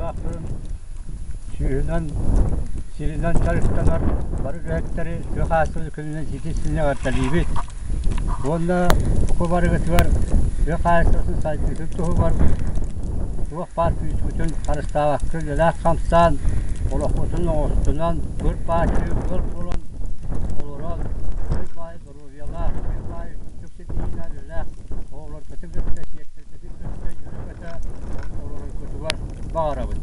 олохтоохторун сүүһүнэн сиринэн дьарыктанар бары үлэһиттэри тыа хаһаайыстыбатын күнүнэн ситиһиини эҕэрдэлиибит. Уонна бука барыгытыгар тыа хаһаайыстыбатын сайдыытын туһугар туох баар күүскүтүн харыстаабакка үлэлээх-хамсаан, олоххутун оҥостунан, быр-бааччы ыал буолан олорон, баай доруобуйалаах, баай үрдүк ситиһиилээх үлэлээх оҕолоргутун кытта, сиэттэргитин кытта үөрэ-көтө олороргутугар баҕарабын.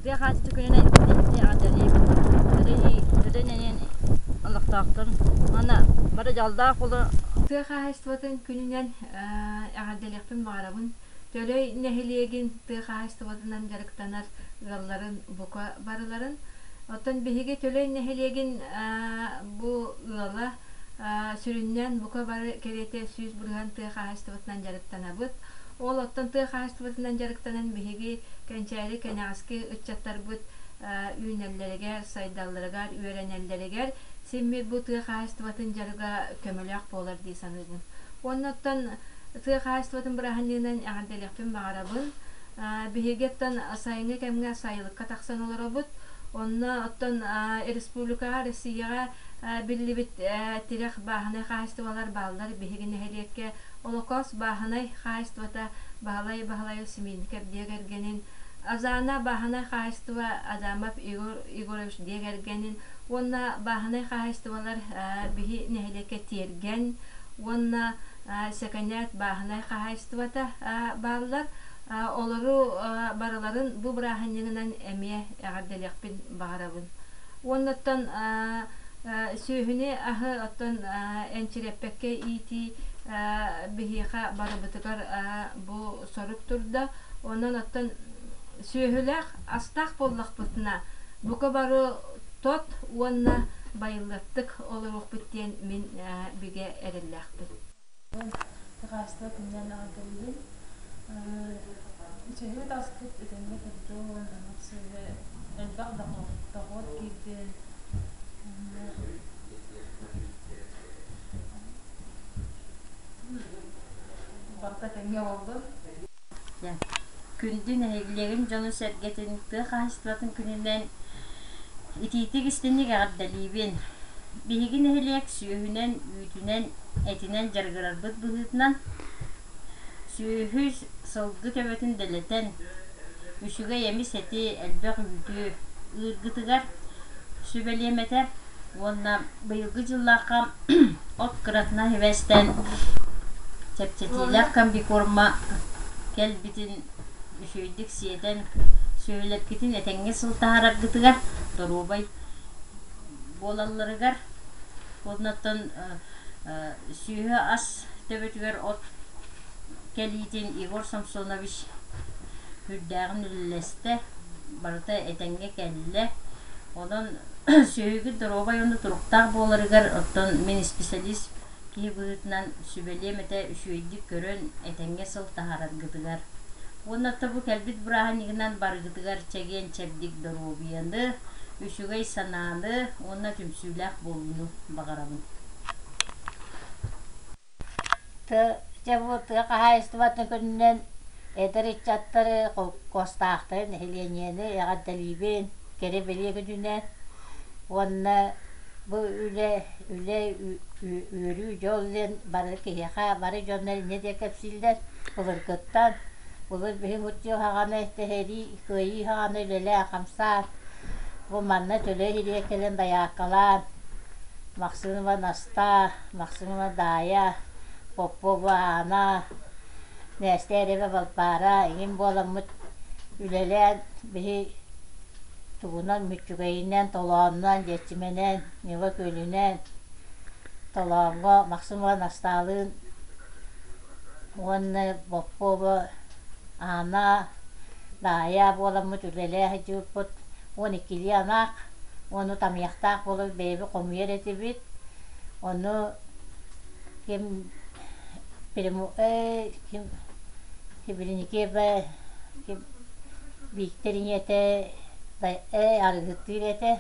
Тыа хааччы күнүнэн эҕэрдэлиибин. Төдөн олохтоохтор уонна бары дьоллоох буолу. Тыа хаһаайыстыбатын күнүнэн эҕэрдэлиэхпин баҕарабын. Төлөй нэһилиэгин тыа хаһаайыстыбатынан дьарыктанар ыалларын бука барыларын. Оттон биһиги Төлөй нэһилиэгин бу ыала сүрүннээн бука бары кэриэтэ 100% тыа хаһаайыстыбатынан дьарыктанабыт. Ол оттон тыа хаһаайыстыбатынан дьарыктанан биһиги кэнчээри кэнэҕэски ыччаттарбыт үүнэллэригэр, сайдалларыгар, үөрэнэллэригэр симмит бу тыа хаһаайыстыбатын дьарыга көмөлөөх буолар дии саныыбын. Уонна оттон тыа хаһаайыстыбатын бырааһынньыгынан эҕэрдэлиэхпин баҕарабын. Биһиги оттон сайыҥҥы кэмҥэ сайылыкка тахсан олоробут. Онно оттон республикаҕа, Россияҕа биллибит тирэх бааһынай хаһаайыстыбалар бааллар. Биһиги нэһилиэккэ Олокоос бааһынай хаһаайыстыбата Баһылай Баһылайов Семейников дьиэ кэргэнин, Азана бааһынай хаһаайыстыба Адамов Егор Егорович дьиэ кэргэнин уонна бааһынай хаһаайыстыбалар биһи нэһилиэккэ Тиэргэн уонна Сэкэнээт бааһынай хаһаайыстыбата бааллар. Олору барыларын бу бырааһынньыгынан эмиэ эҕэрдэлиэхпин баҕарабын. Уоннаттан сүөһүнү аһы оттон энчирэппэккэ иитии биһиэхэ барыбытыгар бу сорук турда. Онон оттон сүөһүлээх астаах буоллахпытына бука бары тот уонна байылыаттык олоруохпут диэн мин бигэ эрэллээхпин. Хаһаайыстыба күннээн эҕэрдэлиибин. Сүөһүбүт аспыт этэҥҥэ турдун, ынах сүөһү элбэх дохуот киирдин. Барыта этэҥҥэ буоллун. Күндү нэһилиэгим дьону-сэргэтин тыа хаһаайыстыбатын күнүнэн итиитик-истиҥник эҕэрдэлиибин! Биһиги нэһилиэк сүөһүнэн, үүтүнэн, этинэн дьарыгырарбыт быһыытынан сүөһү, сылгы төбөтүн дэлэтэн, үчүгэй эмис эти, элбэх үүтү ыыргытыгар сүбэлиэм этэ уонна быйылгы дьыллаахха от кыратынан сибээстээн чэпчэтиилээх комбикорма кэлбитин үчүгэйдик сиэтэн сүөһүлэргитин этэҥҥэ сыл таһаараргытыгар доруобай буолалларыгар уонна оттон сүөһү ас төбөтүгэр от кэлиитин Егор Самсонович сүрдээҕин үлэлэстэ, барыта этэҥҥэ кэллэ. Онон сүөһүгүт доруобай уонна туруктаах буоларыгар оттон мин исписэлиис киһи быһыытынан сүбэлиэм этэ үчүгэйдик көрөн, этэҥҥэ сыл таһаараргытыгар. Уонна оттон бу кэлбит бырааһынньыгынан барыгытыгар чэгиэн-чэбдик доруобуйаны, үчүгэй санааны уонна түмсүүлээх буолууну баҕарабын. Дьэ бу тыа хаһаайыстыбатын күнүнэн эдэр ыччаттары, холкуостаахтары, нэһилиэнньэни эҕэрдэлиибин, кэрэ-бэлиэ күнүнэн уонна бу үлэ үлэ үөрүү дьол диэн бары киһиэхэ бары дьоннор инньэ диэн кэпсииллэр былыргыттан былыр биһи мутчу хаҕаны тэһэрии кыайыы хаҕаны үлэлээх хамсаан. Бу манна Төлөй иһириэ кэлэн дайааккалаан Максимова Настаа, Максимова Даайа, Попова Аана, Нээстээрэбэ Балбаара эҥин буоламмыт үлэлээн биһи тугунан мүччүгэйинэн, толоонунан, дьиэччимэнэн, Ньыла күөлүнэн, Толооҥҥо Максимова Настаалыын уонна Попова Аана, Даайа буоламмыт үлэлээх сылдьыбыппыт 12-лии анаах, ону тамыйахтаах буолан бэйэбит хомуйар этибит. Ону ким ким Кибриникиэбэ ким Бииктэр ийэтэ арыгытыыр этэ.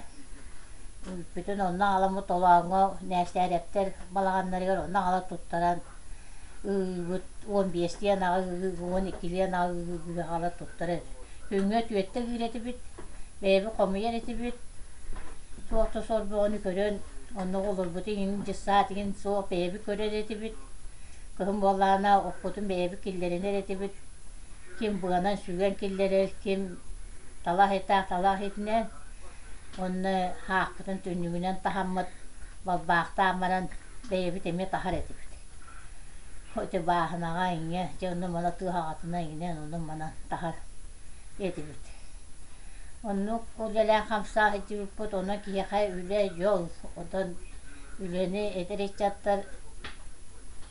Үүппүтүн онно аҕаламмыт толооҥҥо Нээстээрэптэр балаҕаннарыгар онно аҕала туттаран ыыбыт 15-тии анаҕы 12-лии анаҕы аҕала туттарар. Күҥҥэ түөртэ ыыр этибит, бэйэбит хомуйар этибит. Туох да сор бөҕөнү көрөн, онно олорбут иҥин дьыссаат иҥин суох бэйэбит көрөр этибит. Кыһын буоллаҕына оппутун бэйэбит киллэринэр этибит. Ким быанан сүгэн киллэрэр, ким талах этаах талах итинэн. Уонна хаахпытын түннүгүнэн таһаммыт, балбаахтаан баран бэйэбит эмиэ таһар этибит. Ити бааһынаҕа иҥэ, дьэ онно мана тыа аҕатына иҥинэн онон-манан таһар этибит. Оннук үлэлээн хамсаа сылдьыбыппыт, онон киһиэхэ үлэ дьол. Оттон үлэни эдэр ыччаттар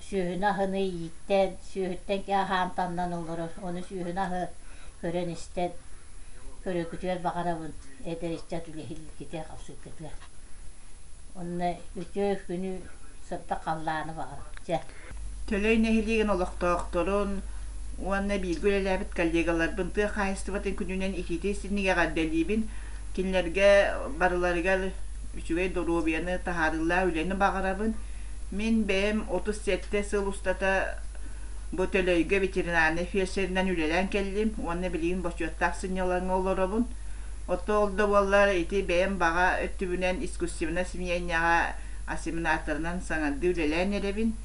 сүөһүнү аһыны ииттэн, сүөһүттэн аһаан таннан олорор. Ону сүөһүнү аһы көрөн-истэн көрөргүтүгэр баҕарабын эдэр ыччат үлэһииргитигэр хапсыыргытыгар. Онно үтүө күнү сырдык халлааны баҕарабын. Чэ. Төлөй нэһилиэгин олохтоохторун уонна бииргэ үлэлээбит коллегаларбын тыа хаһаайыстыбатын күнүнэн итиитин эҕэрдэлиибин. Кинилэргэ барыларыгар үчүгэй доруобуйаны, таһаарыылаах үлэни баҕарабын. Мин бэйэм 37 сыл устата бу Төлөйгө ветеринарнай фельдшеринэн үлэлээн кэллим уонна билигин бочуоттаах сынньалаҥҥа олоробун. Оттон ол да буоллар ити бэйэм баҕа өттүбүнэн искусственнай симиэнньэҕэ осеменаторынан саҥардыы үлэлээн эрэбин.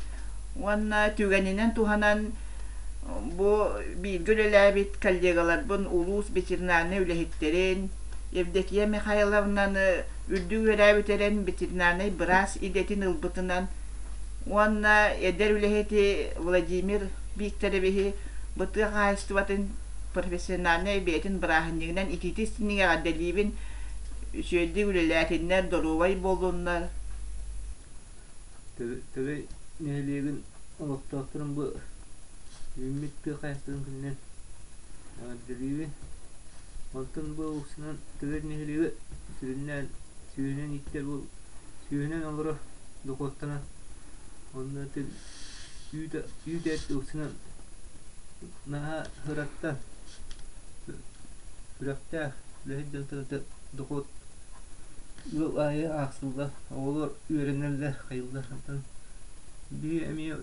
Уонна түгэнинэн туһанан бу бииргэ үлэлээбит коллегаларбын улуус ветеринарнай үлэһиттэрин Евдокия Михайловнаны үрдүк үөрээбитэрин ветеринарнай быраас идэтин ылбытынан уонна эдэр үлэһити Владимир Викторовиһы бу тыа хаһаайыстыбатын профессиональнай бэйэтин бырааһынньыгынан итиитин эҕэрдэлиибин, үчүгэйдик үлэлээтиннэр, доруобай буоллуннар. Төлөй нэһилиэгин олохтоохторун бу үүммүт тыа хаһаайыстыбатын күнүнэн эҕэрдэлиибин. Онтон бу уксунан Төлөй нэһилиэгэ сүрүннээн сүүһүнэн ииттэр буол сүүһүнэн олорор дохуоттанан онно үүт үүт эт уксунан Наһаа ыраттан сүрэхтээх үлэһит дьонтон дохуот ыал аайы аахсыллар, оҕолор үөрэнэллэр, хайыыллар. Онтон биһи эмиэ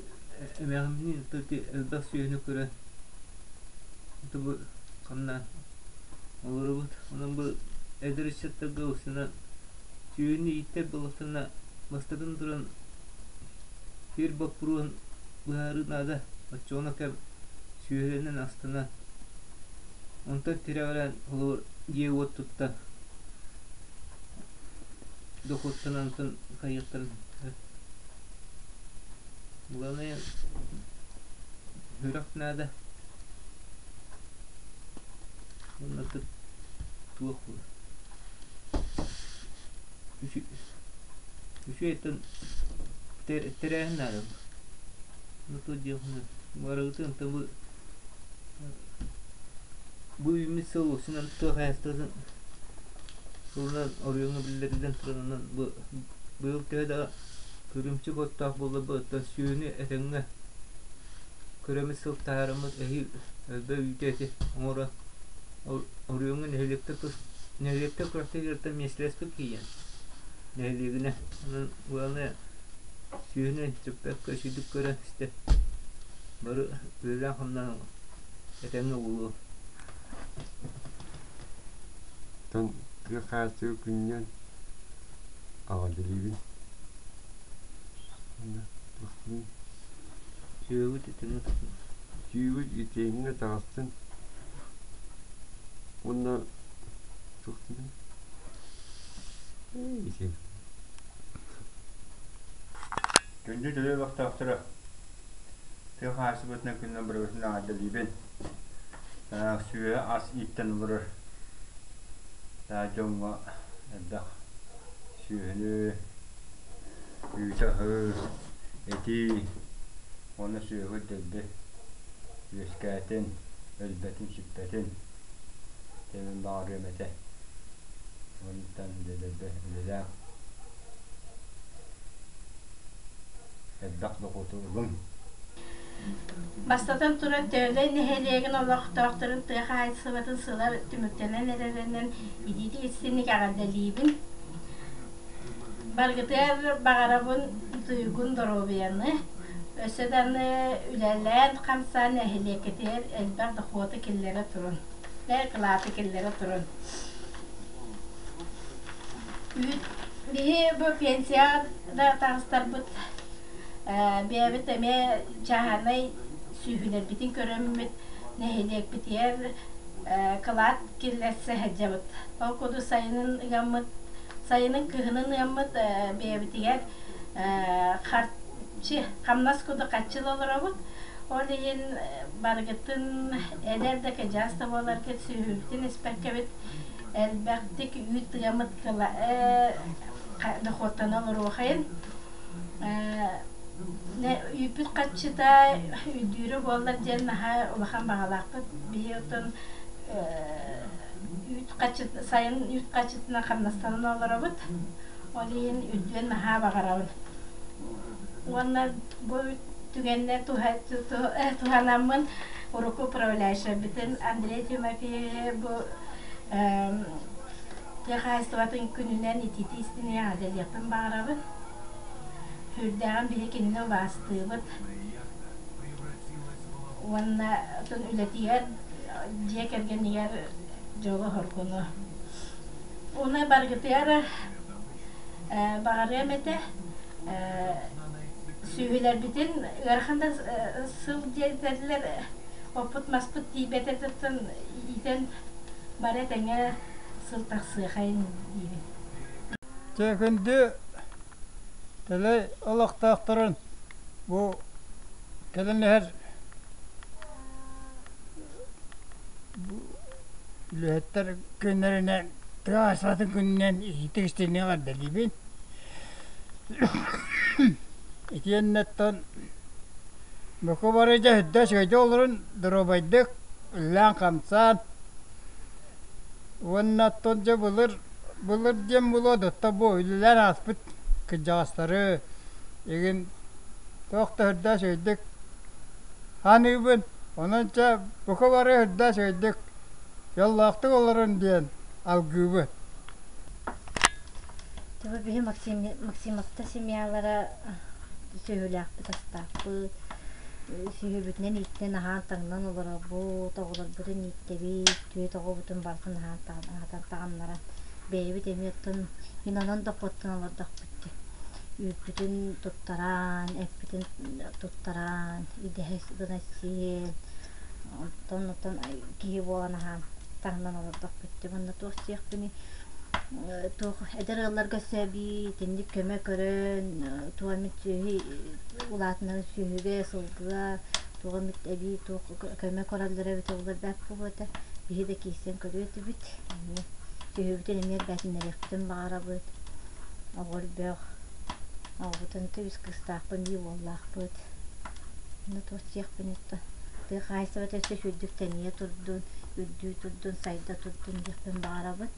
эмээхимминиин элбэх сүөһүнү көрөн бу хамнаан олоробут. Онон бу эдэр ыччаттарга устунан сүөһүнү ииттэр буоллахтарына бастатан туран сир боппуруоһун быһаарыы наада. Оччоҕуна кэм сүөһүлэнэн астынан, онтон тирэҕирэн холобур дьиэ-уот туттан, дохуоттанан онтон хайыахтарын Главное сүрэх наада. Уонна туох Үчүгэйтэн тэрээһин наада. Ну то диэххинэ барыгытын бу бу үүммүт сыл устунан тыа хаһаайыстыбатын сылынан оройуоҥҥа биллэриллэн туран бу быйыл төһө да кырыымчык оттоох буолла бу оттон сүөһүнү этэҥҥэ көрөммүт сыл таһаараммыт эһиил элбэх үүтү эти оҥорон оройуоҥҥа нэһилиэктэр нэһилиэктэр күрэхтэһиилэртэн миэстэлэспит киһийэн нэһилиэгинэ онон главное сүөһүнү сүппэккэ үчүгдүк көрөн истэ бары үлэлээн-хамнаан этэҥҥэ буолуо. Оттон тыа хааччыгы күнньэн аҕа-дэлиибин. Сүөһүбүт итиннэ Сүөһүбүт итиэҥҥэ таҕыстын уонна туох диибин? Ити. Күндү төлөй олохтоохторо, тыа хаһаайыстыбатынан күнүнэн барыбытын эҕэрдэлиибин. Сүөһү ас ииттэн олорор дьоҥҥо элбэх сүөһүнү, үүтү-аһы, эти уонна сүөһү дэлби үөскээтин, өлбөтүн-сүппэтин диэмин баҕарыам этэ. Онтон дэлби үлэлээх элбэх дохуоту ылыҥ. Бастатан туран, Төлөй нэһилиэгин олохтоохторун тыа хаһаайыстыбатын сыла түмүктэнэн эрэринэн итиитик истиҥник эҕэрдэлиибин. Барыгытыгар баҕарабын туйгун доруобуйаны, өссө даҕаны үлэлээн-хамсаан нэһилиэккитигэр элбэх дохуоту киллэрэ турун, кылааты киллэрэ турун. Биһи бу пенсияҕа да таҕыстарбыт бэйэбит эмиэ чааһынай сүөһүлэрбитин көрөммүт нэһилиэкпитигэр кылаат киллэрсэ сылдьабыт. Ол курдук сайынын ыаммыт, сайынын кыһынын ыаммыт бэйэбитигэр харчы, хамнас курдук харчы ыла олоробут. Ол иһин барыгытын эдэр да кырдьаҕас да буоларгыт сүөһүбүтүн испэккэбит элбэхтик үүт ыаммыт дохуоттана олоруохайын. Үүппүт харчыта үрдүүрэ буоллар диэн наһаа улахан баҕалаахпыт. Биһи оттон үүт харчыт сайын үүт харчытынан хамнастанан олоробут. Ол иһин үрдүөн наһаа баҕарабын. Уонна бу түгэннэ туһанаммын урукку управляющайбытын Андрей Тимофеевиһы бу тыа хаһаайыстыбатын күнүнэн итиитии истиҥник эҕэрдэлиэхпин баҕарабын. Сүрдээҕин биһи кинини убаастыыбыт уонна оттон үлэтигэр, дьиэ кэргэнигэр дьолу-соргуну. Уонна барыгытыгар баҕарыам этэ сүөһүлэрбитин ыарахан да сыл диэтэллэр оппут-маспыт тиийбэтэтиттэн иитэн бары этэҥҥэ сыл тахсыахайын диибин. Дьэ күндү Төлөй олохтоохторун бу кэлэн иһэр үлэһиттэр күннэринэн тыа хаһаайыстыбатын күнүнэн итиитик истиҥник эҕэрдэлиибин. Итиэннэ оттон бука бары дьэ үрдэ үчүгэйдик олорун, доруобайдык, үлэлээн-хамсаан уонна оттон дьэ былыр былыр диэн буолуо да оттон бу үлэлээн ааспыт кырдьаҕастары игин туох да үрдэ үчүгэйдик аныыбын. Онон чэ бука бары үрдэ үчүгэйдик дьоллоохтук олорун диэн алгыыбын. Төбө биһи Максимовтар семьялара сүөһүлээхпит, астаахпыт, сүөһүбүтүнэн ииттэн аһаан таҥнан олоробут, оҕолорбутун ииттэбит, түөрт оҕобутун барытын аһаан аһатан таҕыннаран бэйэбит эмиэ оттон мин онон дохуоттан олордохпут дии. Үүппүтүн туттаран, эппитин туттаран, идэһэ гына сиэн, оттон оттон киһи буолан аһаан таҥнан олордохпут дии. Уонна туох сиэхпиний туох эдэр ыалларга сөбүй итинник көмө көрөн туох эмит сүөһү улаатыннаран сүөһүгэ сылгыга туох эмит эбии туох көмө көрөллөрө эбитэ буоллар бэрт буолуо этэ биһи да киирсэн көрүө этибит эмиэ сүөһүбүтүн эмиэ элбээтиннэриэхпитин баҕарабыт оҕо элбэх оҕобутун үс кыыстаахпын биир уоллаахпыт онно туох диэхпиний тыа хаһаайыстыбата өссө үрдүк тэнийэ турдун, үрдүү турдун, сайда турдун диэхпин баҕарабын.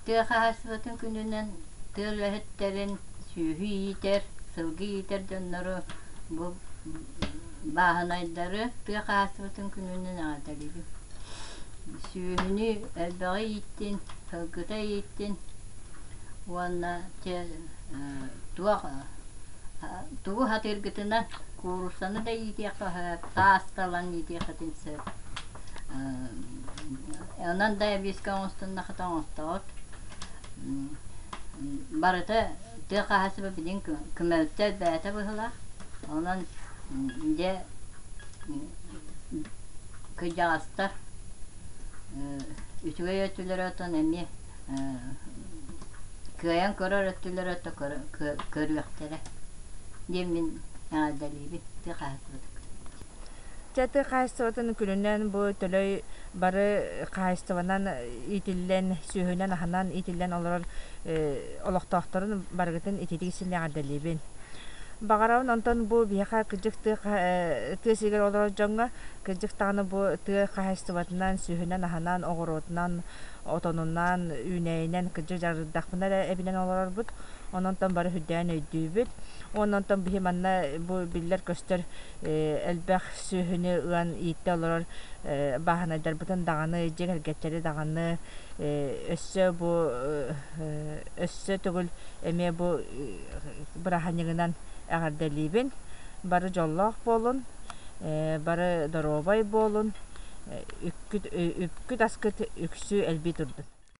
Тыа хаһаайыстыбатын күнүнэн тыа үлэһиттэрин сүөһү иитэр, сылгы иитэр дьоннору бу бааһынайдары тыа хаһаайыстыбатын күнүнэн эҕэрдэлиибин. Сүөһүнү элбэҕи ииттин, сылгыта ииттин уонна туох тугу сатыыргытынан кууруссаны да иитиэххэ сөп, таас да ылан иитиэххитин сөп. Онон да эбиискэ оҥостуннаххыта оҥостоҕут. Барыта тыа хаһаайыстыба билигин көмөлтө элбээтэ быһыылаах. Онон дьэ кырдьаҕастар үчүгэй өттүлэрэ оттон эмиэ. Кыайан көрөр өттүлэрэ өттө көрүөхтэрэ диэн мин эҕэрдэлиибин тыа хаһаайыстыбатын. Чэ тыа хаһаайыстыбатын күнүнэн бу Төлөй бары хаһаайыстыбанан иитиллэн, сүөһүнэн аһынан иитиллэн олорор олохтоохторун барыгытын итиитик син эҕэрдэлиибин. Баҕарабын онтон бу биһиэхэ кырдьык тыа тыа сиригэр олорор дьоҥҥо кырдьык даҕаны бу тыа хаһаайыстыбатынан, сүөһүнэн аһынан, оҕуруотунан, отонунан, үүнээйинэн кырдьык дьарыктаахпына эрэ эбинэн олорорбут. Онон бары үрдээн өйдүүбүт. Онон биһи манна бу биллэр-көстөр элбэх сүөһүнү ыан ииттэ олорор бааһынайдарбытын даҕаны, дьиэ кэргэттэри даҕаны өссө бу өссө төгүл эмиэ бу бырааһынньыгынан эҕэрдэлиибин. Бары дьоллоох буолун, бары доруобай буолун, үпкүт-аскыт үксүү элбии турдун.